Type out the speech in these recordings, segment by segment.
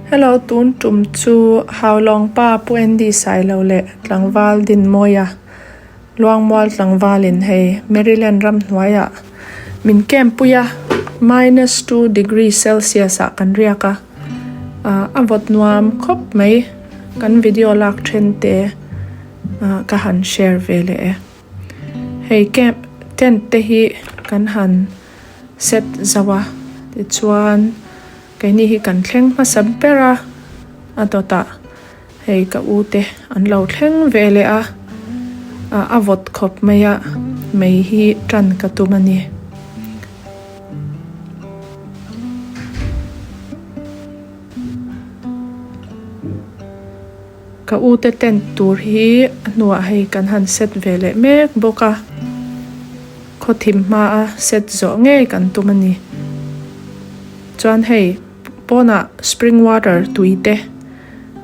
Hello tun tum chu Haulawng pa Pu Andy Sailo leh tlangval Dinmawia Luangmual tlangvalin hei Maryland ramhnuaiah min camp pui a, minus 2 degree Celsius ah kan riak a, a vawt nuam khawp mai kan video lak then te ka han share ve leh e. Hei camp tent te hi kan han set zo a tichuan keini hi kan thleng hmasa ber a, a dawtah hei ka u te an lo thleng ve leh a, a vawt khawp mai a mei hi tan ka tum a ni. Ka u te tent tur hi a hnuah hei kan han set ve leh mek bawk a, khawthim hmaa set zawh ngei kan tum a ni. Chuan hei pawnah spring water tui te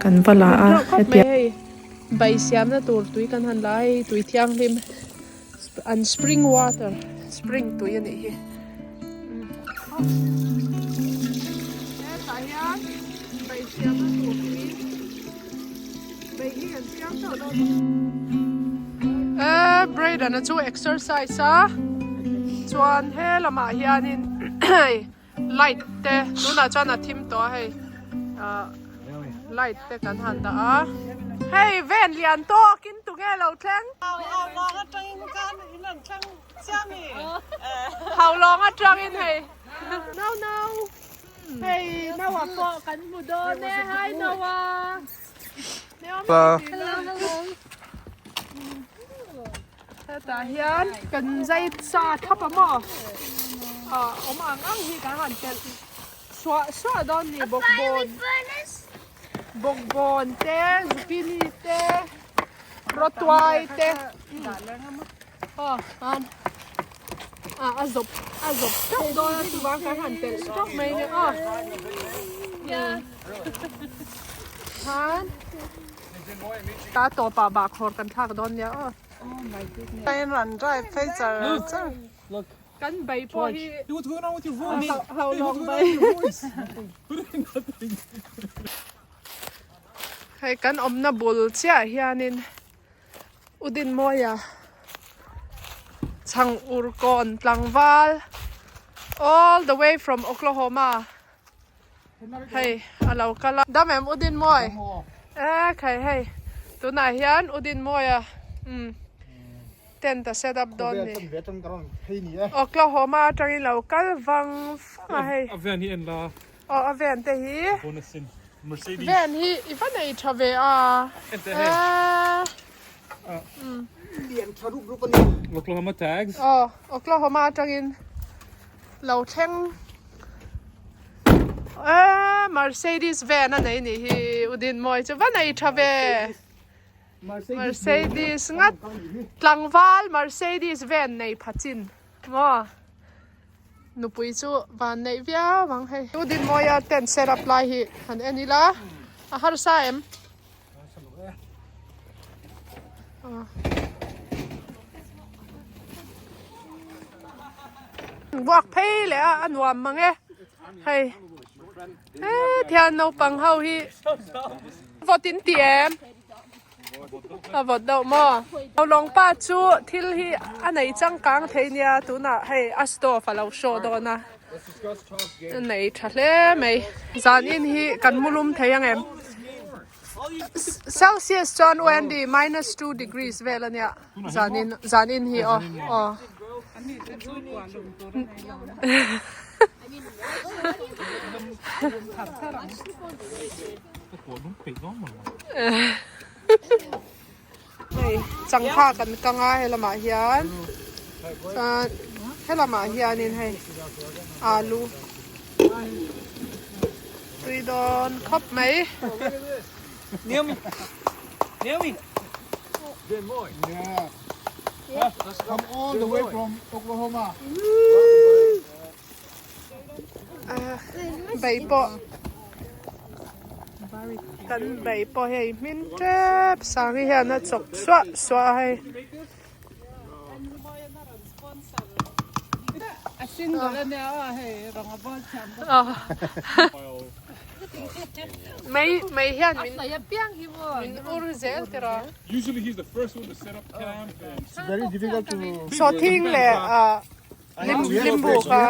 kan va la a hetiang. Hei bai siamna tur tui kan han la a, hei tui thianghlim an spring water spring tui a nih hi. Hetah hian bai siamna tur tui bai hi kan siam chauh dawn a ni. E Brayden a chu exercise a chuan he lamah hianin light te tunah chuan a thim tawh a hei ah light te kan han dah a hei ven lian tawkin tunge lo thleng. Haulawng atangin hei No no hei Noah pawh kan hmu dawn e hi Noah Hello hello Hetah hian kan zai sa thlap a maw ah awm ang ang hi kan han telh suah suah dawn ni bawkbawn bawkbawn te zucchini te rawtuai te. Aw an ah a zawp a zawp teuh dawn a chuvang kan han telh teuh mai nia aw khan ta tawpah bahkhawr kan thlak dawn nia aw kan bai pawh hi hlauhlawng bai hei kan awmna bul chiah hianin. U Dinmawia chhang ur kawn tlangval all the way from Oklahoma hei a lo kal a dam em U Dinmawi e khai hei tunah hian U Dinmawia umm tent a set up dawn ni Oklahoma atangin lo kal vang vang a hei aw a ven te hi. Van hi i va nei tha ve a. Eee. Lian tha rup rup a ni. Oklahoma tags. Aw, Oklahoma atangin lo thleng. Eee, Mercedes van a nei nih hi Udinmawi chu va nei tha ve. Mercedes ngat tlangval Mercedes van nei pha chin maw. Nupui chu van neih viau ang hei. U Dinmawia tent set up lai hi han en ila a harsa em? Buak phei leh a a nuam mang e hei he thian naupang ho hi vawt in ti em? A vawt deuh maw? Lawng pa chu thil hi a nei changkang thei nia tunah hei a stove a lo hrawh dawn a a nei tha hle mai zanin hi kan mu lum thei ang em celsius chuan UND minus 2 degrees vel ania zanin zanin hi aw aw. Hei changkha kan kang a helamah hian chuan helamah hianin hei alu tui dawn khawp mai. Bai pawh kan bai pawh hei hmin tep sang hi hian a chawp suah suah a hei. Mei mei hian min min ur zel tiraw. Sawhthing leh lim limbu kha.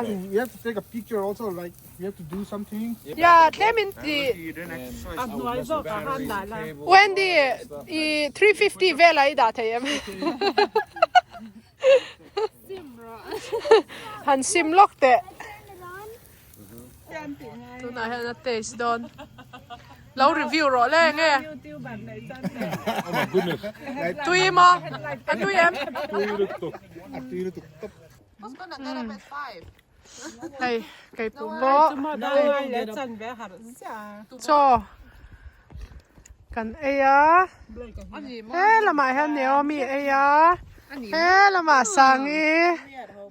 Ya tlem in ti Wendy i 350 velah i dah thei em? Han sim lawk teh. Tunah hian a taste dawn. Lo review rawh le nge. Tui maw? A tui em? Hei kei pum pawh chaw kan ei a he lamah hian Naomi ei a he lamah Sangi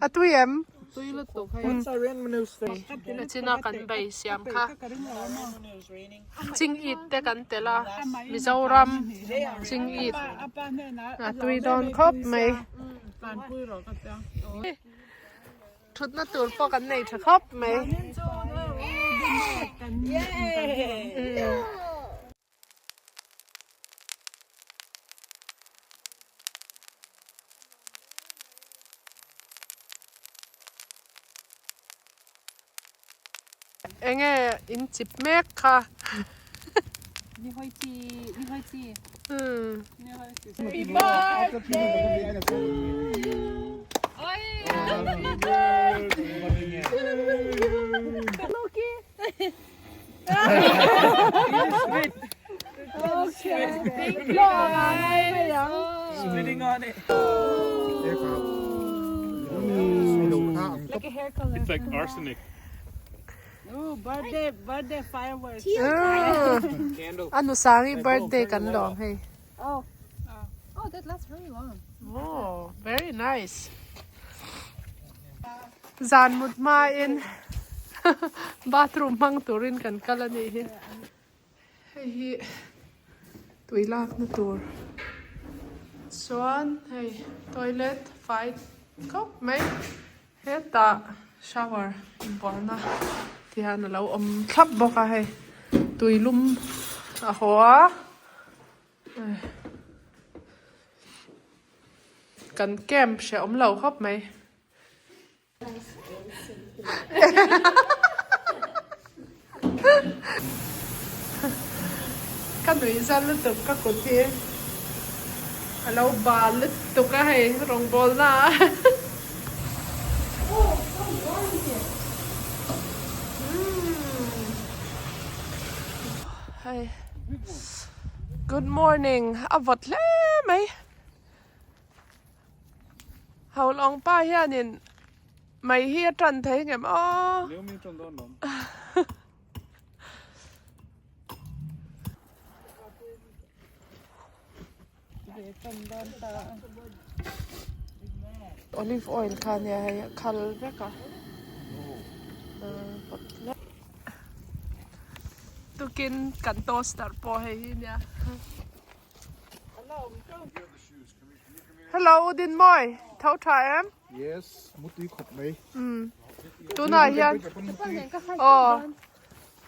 a tui em china kan bei siam kha ching it te kan tel a Mizoram ching it a tui dawn khawp mai. Thutna tur pawh kan nei tha khawp mai. Enge in chip mek kha. Happy birthday to you. Happy birthday to you. It's like arsenic. A nu Sangi birthday kan lawm hei. Oh, very nice. Zan mut hmain bathroom hmang turin kan kal a nih hi. Hei hi tui lakna tur chuan hei toilet fai khawp mai. Hetah shower inbualna ti hian a lo awm thlap bawk a hei tui lum a haw a kan camp hrehawm lo khawp mai. Ka nuih zan lutuk ka kut hi a lo bal lutuk a hei rawngbawlna ah. Hei good morning a vawt hle mai. Haulawng pa hianin mai hi a tan thei ngem aw. Olive oil kha nia hei a khal vek a. Tukin kan toaster pawh hei hi nia. Hello U Dinmawi, tho tha em? Yes, mutui khawp mai. Umm, tunah hian aw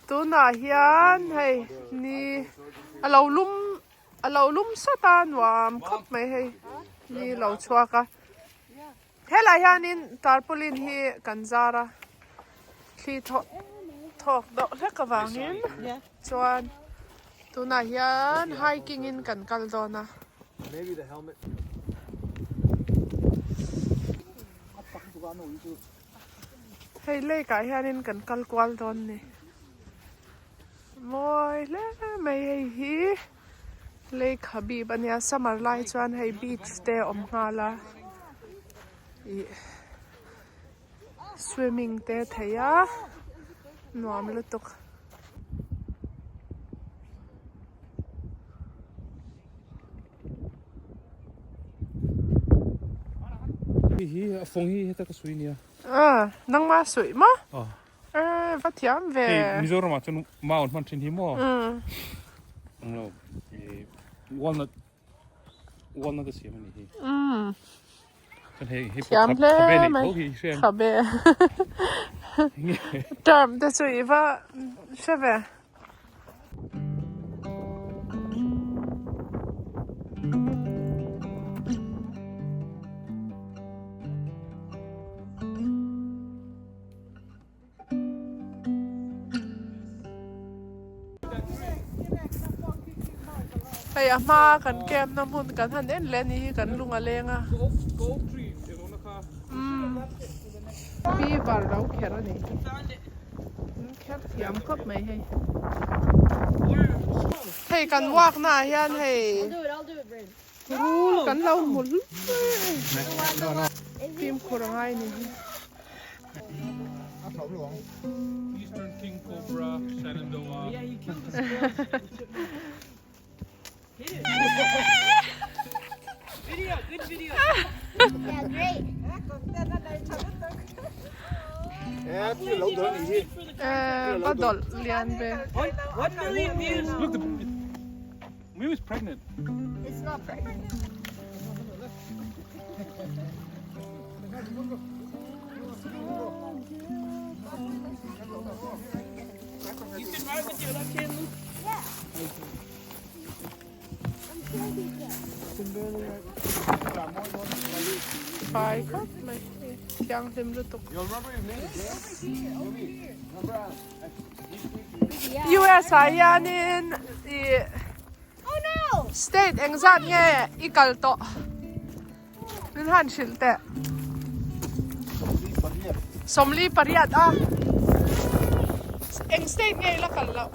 tunah hian hei ni a lo lum a lo lum sat a nuam khawp mai hei ni lo chhuak a. Helai hianin tarpaulin hi kan zar a, thli thawk thawk deuh hlek avangin chuan tunah hian hiking in kan kal dawn a. Hei lake ah hianin kan kal kual dawn a ni. Mawi hle mai hei hi. Lake Habib a nia summer lai chuan hei beach te a awm nghal a ih swimming te a theih a nuam lutuk. Hei hi a fawng hi heta ka sawi nia. Ah nangma suih maw? Eh va thiam ve. Hei Mizoram ah chuan mau an hman thin hi maw? Englo walnut walnut a siam a nih hi. Thiam hle mai khabe term te chu i va hre ve. Hei a hma kan camp na hmun kan han en leh a ni hi kan lung a leng a umm beaver lo kher a nih hi an kher thiam khawp mai hei hei kan walk na ah hian hei rul kan lo hmu hluai fimkhur a ngai a ni hi. Va dawlh lian ve. Fai khawp mai thianghlim lutuk. US ah hianin ih state engzat nge i kal tawh? Min han hrilh teh. Sawmli pariat a. Eng state nge ila kal loh?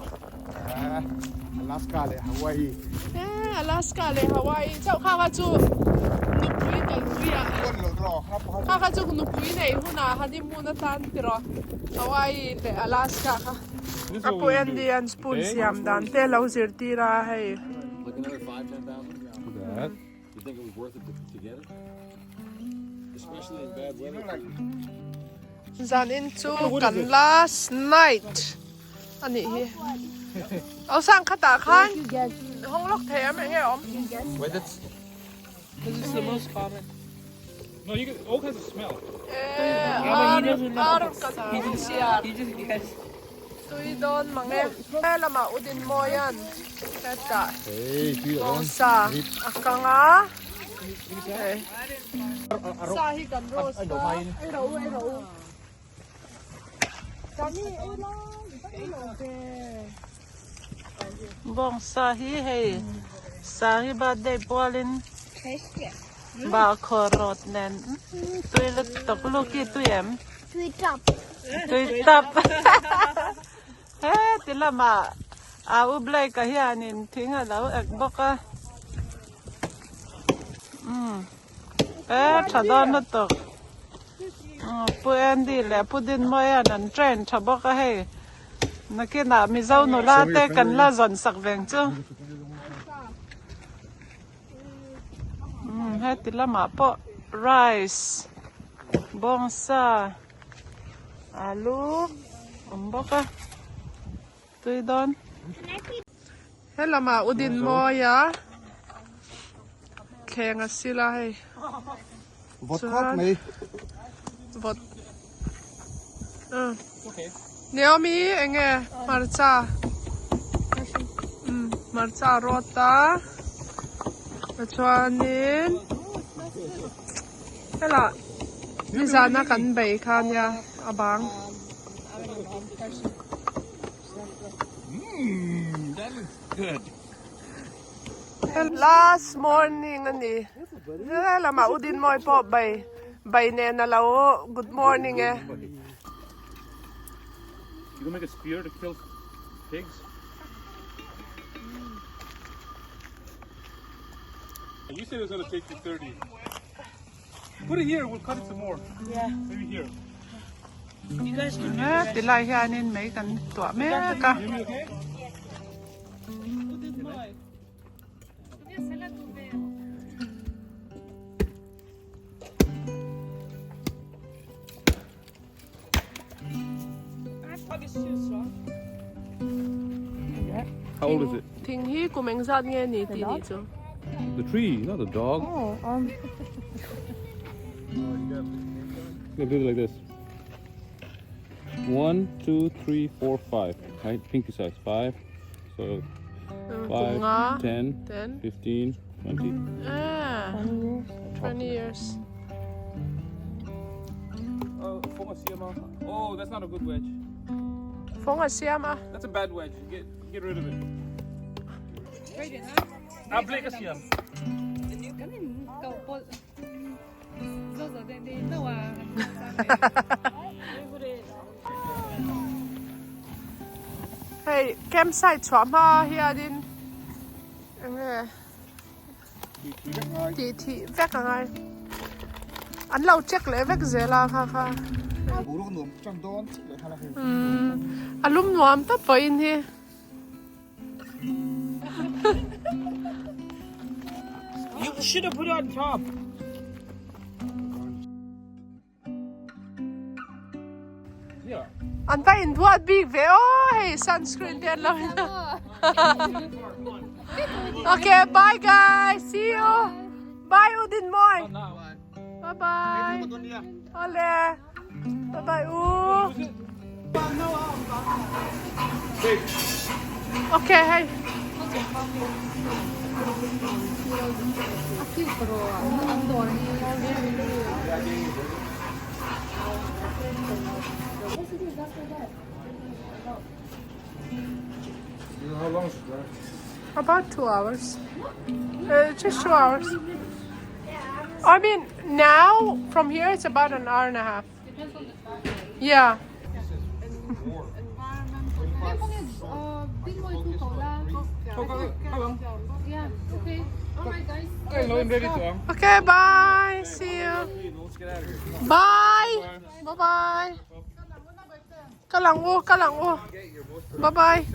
Alaska leh Hawaii. Eh, Alaska leh Hawaii. Chauh kha kha chu nupui kalpui ah. Kha kha chu nupui nei hunah honeymoon atan tiraw Hawaii leh Alaska kha. A pu Andy an spoon siam dan te lo zirtir a hei. You think it was worth it to, to get it? Especially in bad weather. Zan in chu kan last night ani hi. Au sang khatah khan hawng lawk thei em enge awm? Wait, that's this is the most common. No, you get all kinds of smell. Eh, ar ar kan siar. Tui dawn mang e. He lamah Udin Mawia'n hetah bawngsa a kang a. Hei sa hi kan roast a. Ei rawh u, ei rawh u. Bawngsa hi hei Sari birthday pualin bahkhawr rawt nen tui lutuk luki tui em? Tui tap. Tui tap. He ti lamah a u Blake-a hianin thing a lo ek bawk a. Umm e tha dawn lutuk. Pu Andy leh Pu Dinmawia'n an train tha bawk a hei. Nakinah Mizo nula te kan la zawn sak veng chu. Umm heti lamah pawh rice bawngsa alu awm bawk a tui dawn. He lamah u Dinmawia thleng a sil a hei. Vawt khawp mai. Vawt. Umm. Naomi enge hmarcha. Umm hmarcha a rawt a. Tichuanin helah nizana kan bei kha ania a bang. Umm that looks good. Last morning a ni. He lamah U Dinmawi pawh bai bai nen a lo good morning e. You gonna make a spear to kill pigs? You said it was gonna take you 30. Put it here, we'll cut it some more. Yeah. Maybe here. You guys can do Ti lai hianin mei kan tuah mek a. You okay? How old is it? Thing hi kum engzat nge ni tih nih chu. The tree, not the dog. Oh, um. You do it like this. 1, 2, 3, 4, 5. Right? Pinky size. 5. So 5, 10, 10. 15, 20. Ah, 20 years. Oh, oh, that's not a good wedge. Fawng a siam a. That's a bad wedge. Get get rid of it. A blake a siam. Hei campsite chhuah hma hianin enge tih thih vek a ngai an lo check leh vek zel a kha kha a lum nuam tawp pawhin hi. You should have put it on top. An va inbuat bik ve aw hei sunscreen te an lo in Okay bye guys see you bye u Dinmawi bye bye awle bye bye u Okay hei About 2 hours. Uh, just 2 hours. I mean, now from here it's about an hour and a half. Yeah. Okay, bye. See you. Bye. Bye bye. Ka lang u, ka lang u. Bye bye.